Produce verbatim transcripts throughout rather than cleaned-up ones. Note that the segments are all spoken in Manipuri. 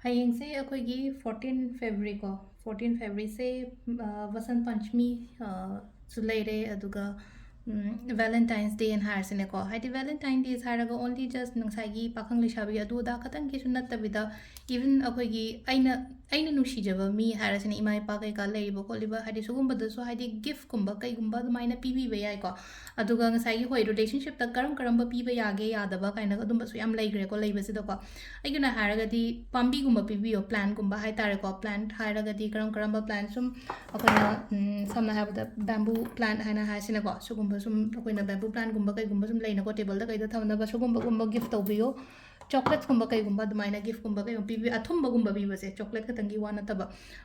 ꯍꯌꯦꯡꯁꯦ ꯑꯩꯈꯣꯏꯒꯤ fourteen February ꯀꯣ, fourteen Februaryꯁꯦ, ꯑ, ꯕꯁꯟ ꯄꯟꯆꯃꯤ, ꯑ, ꯁꯨ ꯂꯩꯔꯦ, ꯑꯗꯨꯒ, ꯎꯝ, Valentine's Day ꯍꯥꯏꯅ ꯍꯥꯏꯔꯁꯤꯅꯦꯀꯣ꯫ ꯍꯥꯏꯗꯤ Valentine Days ꯍꯥꯏꯔꯒ only just ꯉꯁꯥꯏꯒꯤ ꯄꯥꯈꯪ ꯂꯩꯁꯥꯕꯤ ꯑꯗꯨ ꯑꯗꯥ ꯈꯛꯇꯪꯒꯤꯁꯨ ꯅꯠꯇꯕꯤꯗ, even ꯑꯩꯈꯣꯏꯒꯤ ꯑꯩꯅ, ꯑꯩꯅ ꯅꯨꯡꯁꯤꯖꯕ ꯃꯤ ꯍꯥꯏꯔꯁꯤꯅꯦ, ꯏꯃꯥ ꯏꯄꯥ ꯀꯩꯀꯥ ꯂꯩꯔꯤꯕ ꯈꯣꯠꯂꯤꯕ, ꯍꯥꯏꯗꯤ ꯁꯤꯒꯨꯝꯕꯗꯁꯨ ꯍꯥꯏꯗꯤ gift ꯀꯨꯝꯕ ꯀꯩꯒꯨꯝꯕ ꯑꯗꯨꯃꯥꯏꯅ ꯄꯤꯕꯤꯕ ꯌꯥꯏꯀꯣ꯫ ꯑꯗꯨꯒ ꯉꯁꯥꯏꯒꯤ, ꯍꯣꯏ, relationshipꯇ ꯀꯔꯝ ꯀꯔꯝꯕ ꯄꯤꯕ ꯌꯥꯒꯦ ꯌꯥꯗꯕ ꯀꯥꯏꯅ ꯑꯗꯨꯝꯕꯁꯨ ꯌꯥꯝ ꯂꯩꯈ꯭ꯔꯦꯀꯣ ꯂꯩꯕꯁꯤꯗꯀꯣ꯫ ꯑꯩꯒꯤꯅ ꯍꯥꯏꯔꯒꯗꯤ ꯄꯥꯝꯕꯤꯒꯨꯝꯕ ꯄꯤꯕꯤꯌꯣ, plantꯀꯨꯝꯕ ꯍꯥꯏꯇꯥꯔꯦꯀꯣ꯫ Plant ꯍꯥꯏꯔꯒꯗꯤ ꯀꯔꯝ ꯀꯔꯝꯕ plant, ꯁꯨꯝ ꯑꯩꯈꯣꯏꯅ, ꯎꯝ, ꯁꯝꯅ ꯍꯥꯏꯔꯕꯗ bamboo plant ꯍꯥꯏꯅ ꯍꯥꯏꯁꯤꯅꯀꯣ, ꯁꯤꯒꯨꯝꯕ ꯁꯨꯝ ꯑꯩꯈꯣꯏꯅ bamboo plantꯀꯨꯝꯕ ꯀꯩꯒꯨꯝꯕ ꯁꯨꯝ ꯂꯩꯅꯀꯣ, tableꯗ ꯀꯩꯗ ꯊꯝꯅꯕ, ꯁꯤꯒꯨꯝꯕꯒꯨꯝꯕ gift ꯇꯧꯕꯤꯌꯣ꯫ Chocolateꯀꯨꯝꯕ ꯀꯩꯒꯨꯝꯕ ꯑꯗꯨꯃꯥꯏꯅ giftꯀꯨꯝꯕ ꯀꯩꯒꯨꯝꯕ ꯄꯤꯕꯤ-, ꯑꯊꯨꯝꯕꯒꯨꯝꯕ ꯄꯤꯕꯁꯦ, chocolate ꯈꯛꯇꯪꯒꯤ ꯋꯥ ꯅꯠꯇꯕ,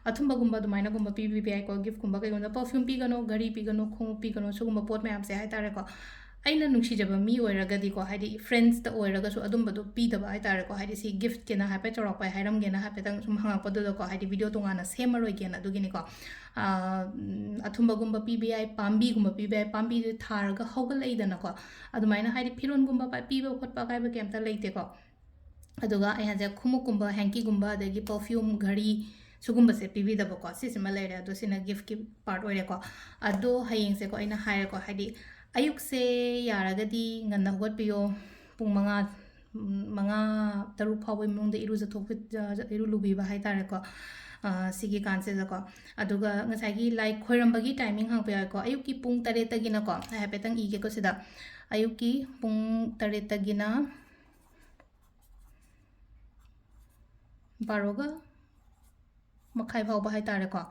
ꯑꯊꯨꯝꯕꯒꯨꯝꯕ ꯑꯗꯨꯃꯥꯏꯅꯒꯨꯝꯕ ꯄꯤꯕꯤꯕ ꯌꯥꯏꯀꯣ꯫ Giftꯀꯨꯝꯕ ꯀꯩꯒꯨꯝꯕꯗ perfume ꯄꯤꯒꯅꯣ, ꯘꯔꯤ ꯄꯤꯒꯅꯣ, ꯈꯣꯡꯎꯞ ꯄꯤꯒꯅꯣ, ꯁꯤꯒꯨꯝꯕ ꯄꯣꯠ ꯃꯌꯥꯝꯁꯦ ꯍꯥꯏꯇꯥꯔꯦꯀꯣ꯫ ꯑꯩꯅ ꯅꯨꯡꯁꯤꯖꯕ ꯃꯤ ꯑꯣꯏꯔꯒꯗꯤꯀꯣ, ꯍꯥꯏꯗꯤ friendsꯇ ꯑꯣꯏꯔꯒꯁꯨ ꯑꯗꯨꯝꯕꯗꯣ ꯄꯤꯗꯕ ꯍꯥꯏꯇꯥꯔꯦꯀꯣ꯫ ꯍꯥꯏꯗꯤ ꯁꯤ giftꯀꯤꯅ ꯍꯥꯏꯐꯦꯠ ꯆꯥꯎꯔꯥꯛꯄ ꯍꯥꯏꯔꯝꯒꯦꯅ ꯍꯥꯏꯐꯦꯠꯇꯪ ꯁꯨꯝ ꯍꯪꯉꯛꯄꯗꯨꯗꯀꯣ, ꯍꯥꯏꯗꯤ video ꯇꯣꯉꯥꯟꯅ ꯁꯦꯝꯃꯔꯣꯏꯒꯦꯅ ꯑꯗꯨꯒꯤꯅꯤꯀꯣ꯫ ꯑꯥ, ꯎꯝ, ꯑꯊꯨꯝꯕꯒꯨꯝꯕ ꯄꯤꯕ ꯌꯥꯏ, ꯄꯥꯝꯕꯤꯒꯨꯝꯕ ꯄꯤꯕ ꯌꯥꯏ, ꯄꯥꯝꯕꯤꯁꯦ ꯊꯥꯔꯒ ꯍꯧꯒꯠꯂꯛꯏꯗꯅꯀꯣ꯫ ꯑꯗꯨꯃꯥꯏꯅ ꯍꯥꯏꯗꯤ ꯐꯤꯔꯣꯟꯒꯨꯝꯕ ꯄ-, ꯄꯤꯕ ꯈꯣꯠꯄ ꯀꯥꯏꯕ ꯀꯩꯝꯇ ꯂꯩꯇꯦꯀꯣ꯫ ꯑꯗꯨꯒ ꯑꯩ ꯍꯥꯏꯁꯦ ꯈꯣꯡꯎꯞꯀꯨꯝꯕ, hankyꯒꯨꯝꯕ, ꯑꯗꯒꯤ perfume, ꯘꯔꯤ, ꯁꯤꯒꯨꯝꯕꯁꯦ ꯄꯤꯕꯤꯗꯕꯀꯣ꯫ ꯁꯤꯁꯤꯃ ꯂꯩꯔꯦ꯫ ꯑꯗꯣ ꯁꯤꯅ giftꯀꯤ part ꯑꯣꯏꯔꯦꯀꯣ꯫ ꯑꯗꯣ ꯍꯌꯦꯡꯁꯦꯀꯣ, ꯑꯩꯅ ꯍꯥꯏꯔꯦꯀꯣ, ꯍꯥꯏꯗꯤ ꯑꯌꯨꯛꯁꯦ ꯌꯥꯔꯒꯗꯤ ꯉꯟꯅ ꯍꯧꯒꯠꯄꯤꯌꯣ꯫ ꯄꯨꯡ ꯃꯉꯥ, ꯎꯝ, ꯃꯉꯥ, ꯇꯔꯨꯛ ꯐꯥꯎꯕꯒꯤ ꯃꯅꯨꯡꯗ ꯏꯔꯨꯖꯊꯣꯛꯄꯤ-, ꯏꯔꯨ ꯂꯨꯕꯤꯕ ꯍꯥꯏꯇꯥꯔꯦꯀꯣ꯫ ꯑ, ꯁꯤꯒꯤ ꯀꯥꯟꯁꯤꯗꯀꯣ꯫ ꯑꯗꯨꯒ ꯉꯁꯥꯏꯒꯤ ꯂꯥꯏ ꯈꯣꯏꯔꯝꯕꯒꯤ timing ꯍꯪꯕ ꯌꯥꯎꯋꯦꯀꯣ꯫ ꯑꯌꯨꯛꯀꯤ ꯄꯨꯡ ꯇꯔꯦꯠꯇꯒꯤꯅꯀꯣ, ꯑꯩ ꯍꯥꯏꯐꯦꯠꯇꯪ ꯏꯒꯦꯀꯣ ꯁꯤꯗ꯫ ꯑꯌꯨꯛꯀꯤ ꯄꯨꯡ ꯇꯔꯦꯠꯇꯒꯤꯅ ꯕꯥꯔꯣꯒ ꯃꯈꯥꯏ ꯐꯥꯎꯕ ꯍꯥꯏꯇꯥꯔꯦꯀꯣ꯫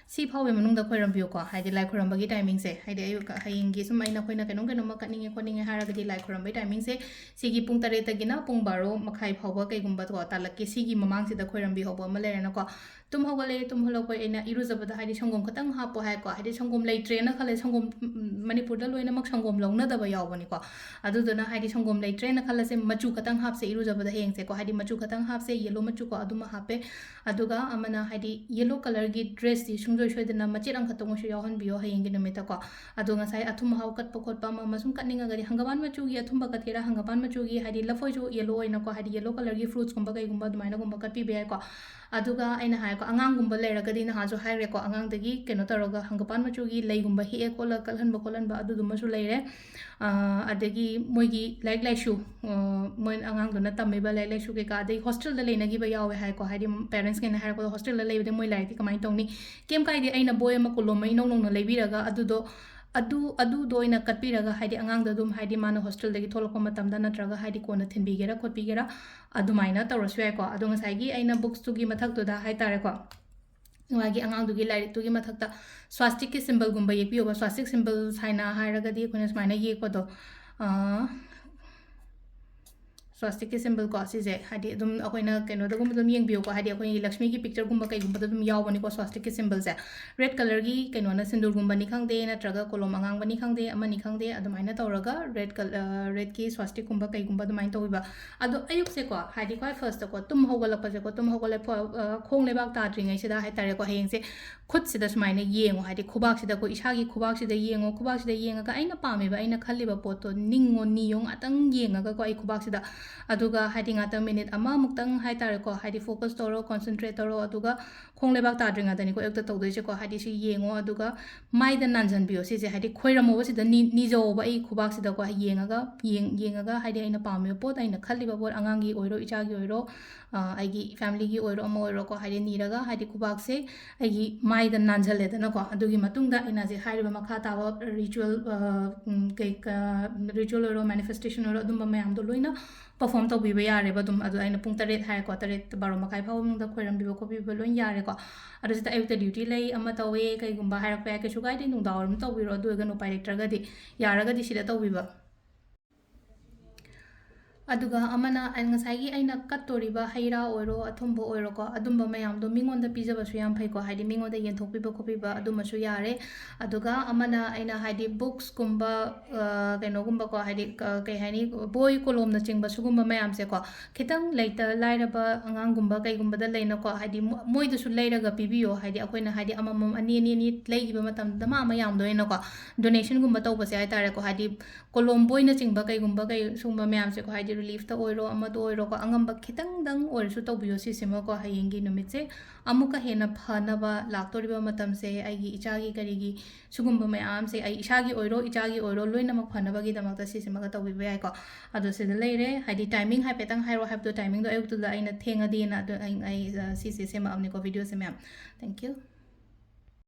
ꯁꯤ ꯐꯥꯎꯕꯒꯤ ꯃꯅꯨꯡꯗ ꯈꯣꯏꯔꯝꯕꯤꯌꯨꯀꯣ, ꯍꯥꯏꯗꯤ ꯂꯥꯏ ꯈꯣꯏꯔꯝꯕꯒꯤ timingꯁꯦ, ꯍꯥꯏꯗꯤ ꯑꯌꯨꯛ, ꯍꯌꯦꯡꯒꯤ ꯁꯨꯝ ꯑꯩꯅ, ꯑꯩꯈꯣꯏꯅ ꯀꯩꯅꯣꯝ ꯀꯩꯅꯣꯝꯃ ꯀꯠꯅꯤꯡꯉꯦ ꯈꯣꯠꯅꯤꯡꯉꯦ ꯍꯥꯏꯔꯒꯗꯤ ꯂꯥꯏ ꯈꯣꯏꯔꯝꯕꯒꯤ timingꯁꯦ ꯁꯤꯒꯤ ꯄꯨꯡ ꯇꯔꯦꯠꯇꯒꯤꯅ ꯄꯨꯡ ꯕꯥꯔꯣ ꯃꯈꯥꯏ ꯐꯥꯎꯕ ꯀꯩꯒꯨꯝꯕ ꯀꯣ, ꯇꯥꯂꯛꯀꯤ ꯁꯤꯒꯤ ꯃꯃꯥꯡꯁꯤꯗ ꯈꯣꯏꯔꯝꯕꯤꯍꯧꯕ ꯑꯃ ꯂꯩꯔꯦꯅꯀꯣ꯫ ꯇꯨꯝ ꯍꯧꯒꯠꯂꯦ, ꯇꯨꯝ ꯍꯧꯒꯠꯂꯛꯄ ꯑꯩꯅ ꯏꯔꯨꯖꯕꯗ ꯍꯥꯏꯗꯤ ꯁꯪꯒꯣꯝ ꯈꯇꯪ ꯍꯥꯞꯄꯣ ꯍꯥꯏꯀꯣ, ꯍꯥꯏꯗꯤ ꯁꯪꯒꯣꯝ ꯂꯩꯇ꯭ꯔꯦꯅ ꯈꯜꯂꯦ, ꯁꯪꯒꯣꯝ, ꯎꯝ, ꯃꯅꯤꯄꯨꯔꯗ ꯂꯣꯏꯅꯃꯛ ꯁꯪꯒꯣꯝ ꯂꯧꯅꯗꯕ ꯌꯥꯎꯕꯅꯤꯀꯣ꯫ ꯑꯗꯨꯗꯨꯅ ꯍꯥꯏꯗꯤ ꯁꯪꯒꯣꯝ ꯂꯩꯇ꯭ꯔꯦꯅ ꯈꯜꯂꯁꯦ, ꯃꯆꯨ ꯈꯇꯪ ꯍꯥꯞꯁꯦ ꯏꯔꯨꯖꯕꯗ ꯍꯌꯦꯡꯁꯦꯀꯣ, ꯍꯥꯏꯗꯤ ꯃꯆꯨ ꯈꯇꯪ ꯍꯥꯞꯁꯦ, yellow ꯃꯆꯨꯀꯣ, ꯑꯗꯨꯃ ꯍꯥꯞꯄꯦ꯫ ꯑꯗꯨꯒ ꯑꯃꯅ ꯍꯥꯏꯗꯤ yellow colourꯒꯤ dressꯁꯤ ꯁꯨꯡ ꯁꯨꯡꯁꯣꯏ ꯁꯣꯏꯗꯅ ꯃꯆꯦꯠ ꯑꯃꯈꯛꯇꯪ ꯑꯣꯏꯁꯨ ꯌꯥꯎꯍꯟꯕꯤꯌꯣ ꯍꯌꯦꯡꯒꯤ ꯅꯨꯃꯤꯠꯇꯀꯣ꯫ ꯑꯗꯣ ꯉꯁꯥꯏ ꯑꯊꯨꯝ ꯑꯍꯥꯎ ꯀꯠꯄ ꯈꯣꯠꯄ ꯑꯃ ꯑꯃ ꯁꯨꯝ ꯀꯠꯅꯤꯡꯉꯒꯗꯤ ꯍꯪꯒꯄꯥꯟ ꯃꯆꯨꯒꯤ ꯑꯊꯨꯝꯕ ꯀꯠꯀꯦꯔꯥ, ꯍꯪꯒꯄꯥꯟ ꯃꯆꯨꯒꯤ ꯍꯥꯏꯗꯤ ꯂꯐꯣꯏꯁꯨ ꯌꯦꯜꯂꯣ ꯑꯣꯏꯅꯀꯣ, ꯍꯥꯏꯗꯤ ꯌꯦꯜꯂꯣ ꯀꯂꯔꯒꯤ ꯐ꯭ꯔꯨꯠꯁꯀꯨꯝꯕ ꯀꯩꯒꯨꯝꯕ ꯑꯗꯨꯃꯥꯏꯅꯒꯨꯝꯕ ꯀꯠꯄꯤꯕ ꯌꯥꯏꯀꯣ꯫ ꯑꯗꯨꯒ ꯑꯩꯅ ꯍꯥꯏꯀꯣ, ꯑꯉꯥꯡꯒꯨꯝꯕ ꯂꯩꯔꯒꯗꯤ ꯅꯍꯥꯟꯁꯨ ꯍꯥꯏꯈ꯭ꯔꯦꯀꯣ, ꯑꯉꯥꯡꯗꯒꯤ ꯀꯩꯅꯣ ꯇꯧꯔꯒ ꯍꯪꯒꯄꯥꯟ ꯃꯆꯨꯒꯤ ꯂꯩꯒꯨꯝꯕ ꯍꯦꯛꯑꯦ ꯈꯣꯠꯂꯒ ꯀꯠꯍꯟꯕ ꯈꯣꯠꯍꯟꯕ ꯑꯗꯨꯗꯨꯃꯁꯨ ꯂꯩꯔꯦ꯫ ꯑ, ꯑꯗꯒꯤ ꯃꯣꯏꯒꯤ ꯂꯥꯏꯔꯤꯛ ꯂꯥꯏꯁꯨ, ꯑ, ꯃꯣꯏ ꯑꯉꯥꯡꯗꯨꯅ ꯇꯝꯃꯤꯕ ꯂꯥꯏꯔꯤꯛ ꯂꯥꯏꯁꯨ ꯀꯩꯀꯥ, ꯑꯗꯩ ꯍꯣꯁꯇꯦꯜꯗ ꯂꯩꯅꯈꯤꯕ ꯌꯥꯎꯋꯦ ꯍꯥꯏꯀꯣ, ꯍꯥꯏꯗꯤ ꯄꯦꯔꯦꯟꯁꯈꯩꯅ ꯍꯥꯏꯔꯛꯄꯗ ꯍꯣꯁꯇꯦꯜꯗ ꯂꯩꯕꯗꯤ ꯃꯣꯏ ꯂꯥꯏꯔꯤꯛꯇꯤ ꯀꯃꯥꯏꯅ ꯇꯧꯅꯤ? ꯀꯩꯝ ꯀꯥꯏꯗꯦ, ꯑꯩꯅ ꯕꯣꯏ ꯑꯃ ꯀꯣꯂꯣꯝ ꯑꯃ ꯏꯅꯧ ꯅꯧꯅ ꯂꯩꯕꯤꯔꯒ ꯑꯗꯨꯗꯣ, ꯑꯗꯨ, ꯑꯗꯨꯗꯣ ꯑꯣꯏꯅ ꯀꯠꯄꯤꯔꯒ, ꯍꯥꯏꯗꯤ ꯑꯉꯥꯡꯗꯣ ꯑꯗꯨꯝ, ꯍꯥꯏꯗꯤ ꯃꯥꯅ ꯍꯣꯁꯇꯦꯜꯗꯒꯤ ꯊꯣꯛꯂꯛꯄ ꯃꯇꯝꯗ ꯅꯠꯇ꯭ꯔꯒ ꯍꯥꯏꯗꯤ ꯀꯣꯟꯅ ꯊꯤꯟꯕꯤꯒꯦꯔꯥ ꯈꯣꯠꯄꯤꯒꯦꯔꯥ, ꯑꯗꯨꯃꯥꯏꯅ ꯇꯧꯔꯁꯨ ꯌꯥꯏꯀꯣ꯫ ꯑꯗꯣ ꯉꯁꯥꯏꯒꯤ ꯑꯩꯅ ꯕꯨꯛꯁꯇꯨꯒꯤ ꯃꯊꯛꯇꯨꯗ ꯍꯥꯏꯇꯥꯔꯦꯀꯣ, ꯃꯥꯒꯤ ꯑꯉꯥꯡꯗꯨꯒꯤ ꯂꯥꯏꯔꯤꯛꯇꯨꯒꯤ ꯃꯊꯛꯇ ꯁ꯭ꯋꯥꯁꯇꯤꯛꯀꯤ ꯁꯤꯝꯕꯜꯒꯨꯝꯕ ꯌꯦꯛꯄꯤꯌꯣꯕ꯫ ꯁ꯭ꯋꯥꯁꯇꯤꯛ ꯁꯤꯝꯕꯜꯁ ꯍꯥꯏꯅ ꯍꯥꯏꯔꯒꯗꯤ ꯑꯩꯈꯣꯏꯅ ꯁꯨꯃꯥꯏꯅ ꯌꯦꯛꯄꯗꯣ, ꯑ, ꯁ꯭ꯋꯥꯁꯇꯤꯛꯀꯤ ꯁꯤꯝꯕꯜ ꯀꯣ, ꯁꯤꯁꯦ ꯍꯥꯏꯗꯤ ꯑꯗꯨꯝ ꯑꯩꯈꯣꯏꯅ ꯀꯩꯅꯣꯗꯒꯨꯝꯕ ꯑꯗꯨꯝ ꯌꯦꯡꯕꯤꯌꯨꯀꯣ, ꯍꯥꯏꯗꯤ ꯑꯩꯈꯣꯏꯒꯤ ꯂꯛꯁꯃꯤꯒꯤ ꯄꯤꯛꯆꯔꯒꯨꯝꯕ ꯀꯩꯒꯨꯝꯕꯗ ꯑꯗꯨꯝ ꯌꯥꯎꯕꯅꯤꯀꯣ ꯁ꯭ꯋꯥꯁꯇꯤꯛꯀꯤ ꯁꯤꯝꯕꯜꯁꯦ꯫ ꯔꯦꯗ ꯀꯂꯔꯒꯤ ꯀꯩꯅꯣꯅ, ꯁꯤꯟꯗꯨꯔꯒꯨꯝꯕꯅꯤ ꯈꯪꯗꯦ, ꯅꯠꯇ꯭ꯔꯒ ꯀꯣꯂꯣꯝ ꯑꯉꯥꯡꯕꯅꯤ ꯈꯪꯗꯦ, ꯑꯃꯅꯤ ꯈꯪꯗꯦ, ꯑꯗꯨꯃꯥꯏꯅ ꯇꯧꯔꯒ ꯔꯦꯗ ꯀꯂ-, ꯑ, ꯔꯦꯗꯀꯤ ꯁ꯭ꯋꯥꯁꯇꯤꯛꯀꯨꯝꯕ ꯀꯩꯒꯨꯝꯕ ꯑꯗꯨꯃꯥꯏꯅ ꯇꯧꯕꯤꯕ꯫ ꯑꯗꯣ ꯑꯌꯨꯛꯁꯦꯀꯣ, ꯍꯥꯏꯗꯤ ꯈ꯭ꯋꯥꯏ ꯐꯥꯔꯁꯇꯀꯣ, ꯇꯨꯝ ꯍꯧꯒꯠꯂꯛꯄꯁꯦꯀꯣ, ꯇꯨꯝ ꯍꯧꯒꯠꯂꯛꯄ, ꯑ, ꯈꯣꯡ ꯂꯩꯕꯥꯛ ꯇꯥꯗ꯭ꯔꯤꯉꯩꯁꯤꯗ ꯍꯥꯏꯇꯥꯔꯦꯀꯣ, ꯍꯌꯦꯡꯁꯦ ꯈꯨꯠꯁꯤꯗ ꯁꯨꯃꯥꯏꯅ ꯌꯦꯡꯉꯣ, ꯍꯥꯏꯗꯤ ꯈꯨꯕꯥꯛꯁꯤꯗꯀꯣ, ꯏꯁꯥꯒꯤ ꯈꯨꯕꯥꯛꯁꯤꯗ ꯌꯦꯡꯉꯣ, ꯈꯨꯕꯥꯛꯁꯤꯗ ꯌꯦꯡꯉꯒ ꯑꯩꯅ ꯄꯥꯝꯃꯤꯕ, ꯑꯩꯅ ꯈꯜꯂꯤꯕ ꯄꯣꯠꯇꯣ ꯅꯤꯡꯉꯣ, ꯅꯤꯌꯣ, ꯉꯥꯛꯇꯪ ꯌꯦꯡꯉꯒꯀꯣ ꯑꯩ ꯈꯨꯕꯥꯛꯁꯤꯗ꯫ ꯑꯗꯨꯒ ꯍꯥꯏꯗꯤ ꯉꯥꯛꯇꯪ ꯃꯤꯅꯤꯠ ꯑꯃꯃꯨꯛꯇꯪ ꯍꯥꯏꯇꯥꯔꯦꯀꯣ, ꯍꯥꯏꯗꯤ ꯐꯣꯀꯁ ꯇꯧꯔꯣ, ꯀꯣꯟꯁꯦꯟꯇ꯭ꯔꯦꯠ ꯇꯧꯔꯣ꯫ ꯑꯗꯨꯒ ꯈꯣꯡ ꯂꯩꯕꯥꯛ ꯇꯥꯗ꯭ꯔꯤꯉꯩꯗꯅꯤꯀꯣ ꯑꯌꯨꯛꯇ ꯇꯧꯗꯣꯏꯁꯦꯀꯣ, ꯍꯥꯏꯗꯤ ꯁꯤ ꯌꯦꯡꯉꯣ꯫ ꯑꯗꯨꯒ ꯃꯥꯏꯗ ꯅꯥꯟꯖꯟꯕꯤꯌꯣ ꯁꯤꯁꯦ, ꯍꯥꯏꯗꯤ ꯈꯣꯏꯔꯝꯃꯣꯕ ꯁꯤꯗ, ꯅꯤ-, ꯅꯤꯖꯧꯕ ꯑꯩ ꯈꯨꯕꯥꯛꯁꯤꯗꯀꯣ, ꯌꯦꯡꯉꯒ, ꯌꯦꯡ-, ꯌꯦꯡꯉꯒ ꯍꯥꯏꯗꯤ ꯑꯩꯅ ꯄꯥꯝꯃꯤꯕ ꯄꯣꯠ, ꯑꯩꯅ ꯈꯜꯂꯤꯕ ꯄꯣꯠ, ꯑꯉꯥꯡꯒꯤ ꯑꯣꯏꯔꯣ, ꯏꯆꯥꯒꯤ ꯑꯣꯏꯔꯣ, ꯑ, ꯑꯩꯒꯤ ꯐꯦꯃꯤꯂꯤꯒꯤ ꯑꯣꯏꯔꯣ, ꯑꯃ ꯑꯣꯏꯔꯣꯀꯣ, ꯍꯥꯏꯗꯤ ꯅꯤꯔꯒ ꯍꯥꯏꯗꯤ ꯈꯨꯕꯥꯛꯁꯦ ꯑꯩꯒꯤ ꯃꯥꯏꯗ ꯅꯥꯟꯖꯜꯂꯦꯗꯅꯀꯣ꯫ ꯑꯗꯨꯒꯤ ꯃꯇꯨꯡꯗ ꯑꯩꯅ ꯍꯧꯖꯤꯛ ꯍꯥꯏꯔꯤꯕ ꯃꯈꯥ ꯇꯥꯕ ꯔꯤꯆꯨꯋꯦꯜ, ꯑ, ꯎꯝ, ꯀꯩ-, ꯀ-, ꯔꯤꯆꯨꯋꯦꯜ ꯑꯣꯏꯔꯣ, ꯃꯦꯅꯤꯐꯦꯁꯇꯦꯁꯟ ꯑꯣꯏꯔꯣ, ꯑꯗꯨꯝꯕ ꯃꯌꯥꯝꯗꯣ ꯂꯣꯏꯅ ꯄꯔꯐꯣꯔꯝ ꯇꯧꯕꯤꯕ ꯌꯥꯔꯦꯕ ꯑꯗꯨꯝ꯫ ꯑꯗꯣ ꯑꯩꯅ ꯄꯨꯡ ꯇꯔꯦꯠ ꯍꯥꯏꯔꯦꯀꯣ, ꯇꯔꯦꯠ, ꯕꯥꯔꯣ ꯃꯈꯥꯏ ꯐꯥꯎꯕ ꯃꯅꯨꯡꯗ ꯈꯣꯏꯔꯝꯕꯤꯕ ꯈꯣꯠꯄꯤꯕ ꯂꯣꯏ ꯌꯥꯔꯦꯀꯣ꯫ ꯑꯗꯣ ꯁꯤꯗ ꯑꯌꯨꯛꯇ ꯗ꯭ꯌꯨꯇꯤ ꯂꯩ, ꯑꯃ ꯇꯧꯋꯦ, ꯀꯩꯒꯨꯝꯕ ꯍꯥꯏꯔꯛꯄ ꯌꯥꯏ, ꯀꯩꯁꯨ ꯀꯥꯏꯗꯦ, ꯅꯨꯡꯗꯥꯡ ꯋꯥꯏꯔꯝ ꯇꯧꯕꯤꯔꯣ, ꯑꯗꯨ ꯑꯣꯏꯔꯒꯅ ꯎꯄꯥꯏ ꯂꯩꯇ꯭ꯔꯒꯗꯤ, ꯌꯥꯔꯒꯗꯤ ꯁꯤꯗ ꯇꯧꯕꯤꯕ꯫ ꯑꯗꯨꯒ ꯑꯃꯅ ꯑꯩ ꯉꯁꯥꯏꯒꯤ ꯑꯩꯅ ꯀꯠꯇꯣꯔꯤꯕ ꯍꯩ ꯔꯥ ꯑꯣꯏꯔꯣ, ꯑꯊꯨꯝꯕ ꯑꯣꯏꯔꯣꯀꯣ, ꯑꯗꯨꯝꯕ ꯃꯌꯥꯝꯗꯣ ꯃꯤꯉꯣꯟꯗ ꯄꯤꯖꯕꯁꯨ ꯌꯥꯝ ꯐꯩꯀꯣ, ꯍꯥꯏꯗꯤ ꯃꯤꯉꯣꯟꯗ ꯌꯦꯟꯊꯣꯛꯄꯤꯕ ꯈꯣꯠꯄꯤꯕ ꯑꯗꯨꯃꯁꯨ ꯌꯥꯔꯦ꯫ ꯑꯗꯨꯒ ꯑꯃꯅ ꯑꯩꯅ ꯍꯥꯏꯗꯤ ꯕꯨꯛꯁꯀꯨꯝꯕ, ꯑ, ꯀꯩꯅꯣꯒꯨꯝꯕꯀꯣ, ꯍꯥꯏꯗꯤ ꯀ-, ꯀꯩ ꯍꯥꯏꯅꯤ, ꯕꯣꯏ ꯀꯣꯂꯣꯝꯅꯆꯤꯡꯕ ꯁꯤꯒꯨꯝꯕ ꯃꯌꯥꯝꯁꯦꯀꯣ, ꯈꯤꯇꯪ ꯂꯩꯇ ꯂꯥꯏꯔꯕ ꯑꯉꯥꯡꯒꯨꯝꯕ ꯀꯩꯒꯨꯝꯕꯗ ꯂꯩꯅꯀꯣ, ꯍꯥꯏꯗꯤ ꯃꯣ-, ꯃꯣꯏꯗꯁꯨ ꯂꯩꯔꯒ ꯄꯤꯕꯤꯌꯣ, ꯍꯥꯏꯗꯤ ꯑꯩꯈꯣꯏꯅ ꯍꯥꯏꯗꯤ ꯑꯃꯃꯝ ꯑꯅꯤ ꯑꯅꯤ ꯑꯅꯤ ꯂꯩꯈꯤꯕ ꯃꯇꯝꯗ ꯃꯥ ꯑꯃ ꯌꯥꯝꯗꯣꯏꯅꯀꯣ, ꯗꯣꯅꯦꯁꯟꯒꯨꯝꯕ ꯇꯧꯕꯁꯦ ꯍꯥꯏꯇꯥꯔꯦꯀꯣ, ꯍꯥꯏꯗꯤ ꯀꯣꯂꯣꯝ ꯕꯣꯏꯅꯆꯤꯡꯕ ꯀꯩꯒꯨꯝꯕ ꯀꯩ ꯁꯤꯒꯨꯝꯕ ꯃꯌꯥꯝꯁꯦꯀꯣ, ꯍꯥꯏꯗꯤ ꯔꯤꯂꯤꯐꯇ ꯑꯣꯏꯔꯣ ꯑꯃꯗ ꯑꯣꯏꯔꯣꯀꯣ, ꯑꯉꯝꯕ ꯈꯤꯇꯪꯗꯪ ꯑꯣꯏꯔꯁꯨ ꯇꯧꯕꯤꯌꯣ ꯁꯤꯁꯤꯃꯀꯣ, ꯍꯌꯦꯡꯒꯤ ꯅꯨꯃꯤꯠꯁꯦ ꯑꯃꯨꯛꯀ ꯍꯦꯟꯅ ꯐꯅꯕ ꯂꯥꯛꯇꯣꯔꯤꯕ ꯃꯇꯝꯁꯦ ꯑꯩꯒꯤ ꯏꯆꯥꯒꯤ ꯀꯔꯤꯒꯤ ꯁꯤꯒꯨꯝꯕ ꯃꯌꯥꯝꯁꯦ ꯑꯩ ꯏꯁꯥꯒꯤ ꯑꯣꯏꯔꯣ ꯏꯆꯥꯒꯤ ꯑꯣꯏꯔꯣ ꯂꯣꯏꯅꯃꯛ ꯐꯅꯕꯒꯤꯗꯃꯛꯇ ꯁꯤꯁꯤꯃꯒ ꯇꯧꯕꯤꯕ ꯌꯥꯏꯀꯣ꯫ ꯑꯗꯣ ꯁꯤꯗ ꯂꯩꯔꯦ, ꯍꯥꯏꯗꯤ ꯇꯥꯏꯃꯤꯡ ꯍꯥꯏꯐꯦꯠꯇꯪ ꯍꯥꯏꯔꯣ ꯍꯥꯏꯕꯗꯣ, ꯇꯥꯏꯃꯤꯡꯗꯣ ꯑꯌꯨꯛꯇꯨꯗ ꯑꯩꯅ ꯊꯦꯡꯉꯗꯤꯅ ꯑꯗꯨ ꯑꯩ, ꯑꯩ, ꯑ, ꯁꯤꯁꯦ ꯁꯦꯝꯃꯛꯑꯕꯅꯤꯀꯣ, ꯚꯤꯗꯤꯑꯣꯁꯦ ꯃꯌꯥꯝ꯫ Thank you꯫